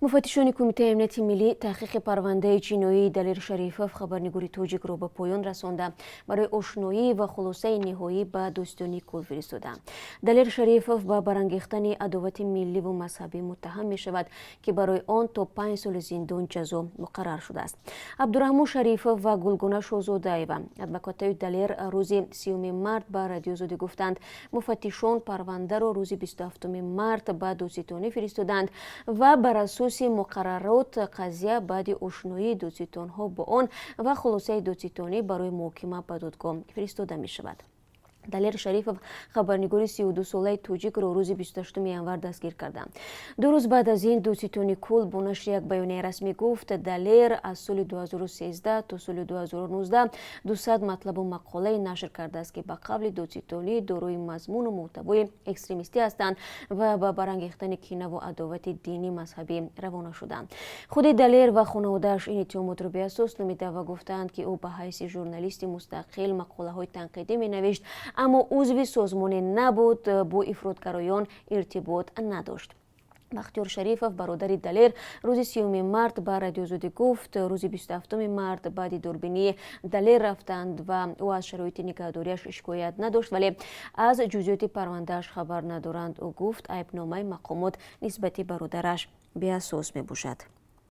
Муфаттишони Кумитаи амнияти миллӣ таҳқиқи парвандаи ҷиноии Далер Шарифов, хабарнигори тоҷикро, ба поён расонда, барои ошноӣ ва хулосаи ниҳоӣ ба Додситонии кулл фиристоданд. Далер Шарифов ба барангехтани адовати милливу мазҳабӣ муттаҳам мешавад, ки барои он то 5 соли зиндон ҷазо муқаррар шудааст. Абдураҳмон Шарифов ва Гулгуна Шозодаева, адвокатои Далер, рӯзи 30-уми март ба Радиои Озодӣ гуфтанд, муфаттишон парвандаро рӯзи 27-уми март ба додситонӣ фиристоданд ва бар асоси муқаррарот қазия баъди ошноии додситонҳо бо он ва хулосаи додситонӣ барои муҳокима ба додгоҳ фиристода мешавад. Далер Шарифов, хабарнигори 32-солаи тоҷикро, рӯзи 28 январ дастгир карданд. 2 рӯз баъд аз ин Додситони кулл бо нашри як баёнияи расмӣ гуфт, Далер аз соли 2013 то соли 2019 200 матлабу мақолае нашр кардааст, ки ба қавли додситонӣ дорои мазмуну муҳтавои экстремистӣ ҳастанд ва ба барангехтани кинаву адовати динӣ мазҳабӣ равона шуданд. Худи Далер ва хонаводааш ин иттиҳомотро беасос номида ва гуфтаанд, ки ӯ ба ҳайси журналисти мустақил мақолаҳои танқидӣ менавишт, аммо узви созмоне набуд, бо ифротгароён иртибот надошт. Бахтиёр Шарифов, бародари Далер, рӯзи 30-уми март ба Радиои Озодӣ гуфт, рӯзи 27-уми март баъди дурбинии Далер рафтанд ва ӯ аз шароити нигаҳдориаш шикоят надошт, вале аз ҷузъиёти парвандааш хабар надоранд. Ӯ гуфт, айбномаи мақомот нисбати бародараш беасос мебошад.